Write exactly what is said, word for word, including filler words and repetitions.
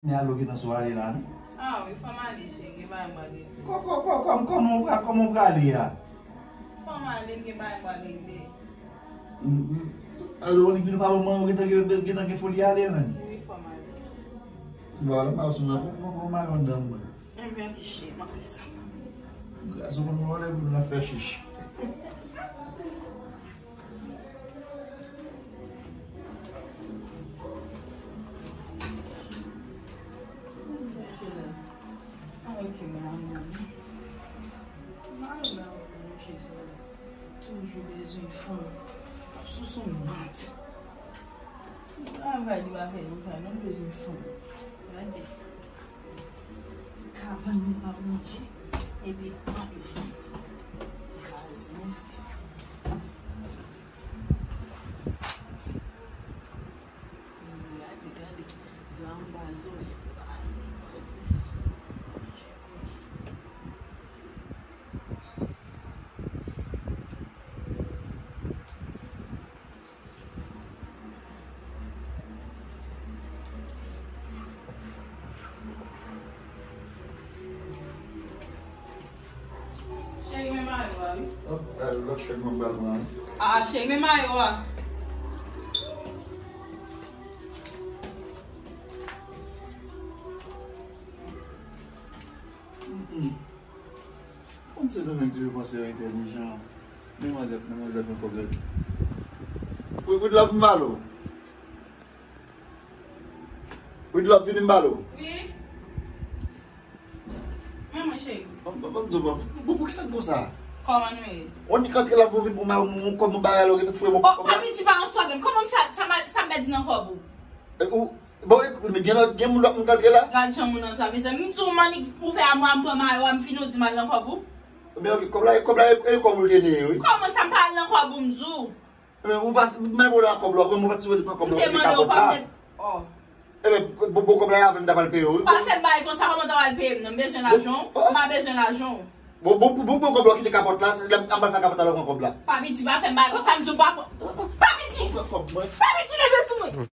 Men alò gentan sou ale la, non? Ah wi, fò m ale, cheri, gen bagay m pral regle. Kò, kò, kò, kò, kòman w pra-, kòman w prale a? Fò m ale, m gen bagay m pral regle. Mm, mm. Alò, ou vin pa manman, ou gentan gen, gentan gen foli ale, menm. Wi, fò m ale. Bon, alò, m a sou nan, bon, bon, bon, m a yon dam, mwen. Enben, piche, m a fè sa. Gason konn yon lè pou nou la fè chich. Toujou bezwen fanm. Sou son mat. Travay li pa fè yon kay, non bezwen fanm. Gade. Kabann li pa manje, epi pa bezwen. Gaz, mèsi. Gade, gade. Gran bazo, li pa di sa. Cheri, men mayo a, wi. Hop, gade lòt chèk mwen pral pran, wi. Ah, cheri, men mayo a. Mm-mm. Fanm Sendomeng toujou panse yo entèlijan. Demwazèl, demwazèl pran kòb la. Wi, Widlove, m ba l ou. Widlove, vini m ba l ou. Wi. Manman cheri. Bon, bon, bon, bon, bon, poukisa n konsa? Kòman nou ye? On nik antre la, pou vin pou m, m, kòb m ba l ou, rete fouye mwen. Oh, papi, ti pa ansove m. Kòman m fè sa, m, sa m pèdi nan kòb ou? E, ou, bon, e, men gen lòt, gen moun lòt moun k antre la? Gad jan moun antre, mezanmi. M di w, m annik ouvè amwa, m pran mayo a, m fini, w di m al nan kòb ou? Men ok, kòb la, kòb la, e, e kòb ou te neye, wi. Kòman sa m pa al nan kòb ou, m di w? Men ou pa, men ou la kòb la, ou pa sipoze pran kòb la, ou te kapòt la. Oh. Ebyen, bon, bon, kòb la avè m ta pral peye w, wi. Pa fè m bagay konsa, kòman w ta pral peye m nan? M bezwen lajan w, m pa bezwen lajan w. Bon, bon, bon, bon, kòb la kite kapòt la, se lè m pral fè kapòt la, lè w pran kòb la. Papi, ti pa fè m bagay konsa, m di w pa pran. Papi, ti! Ou pran kòb mwen. Papi, ti leve sou mwen.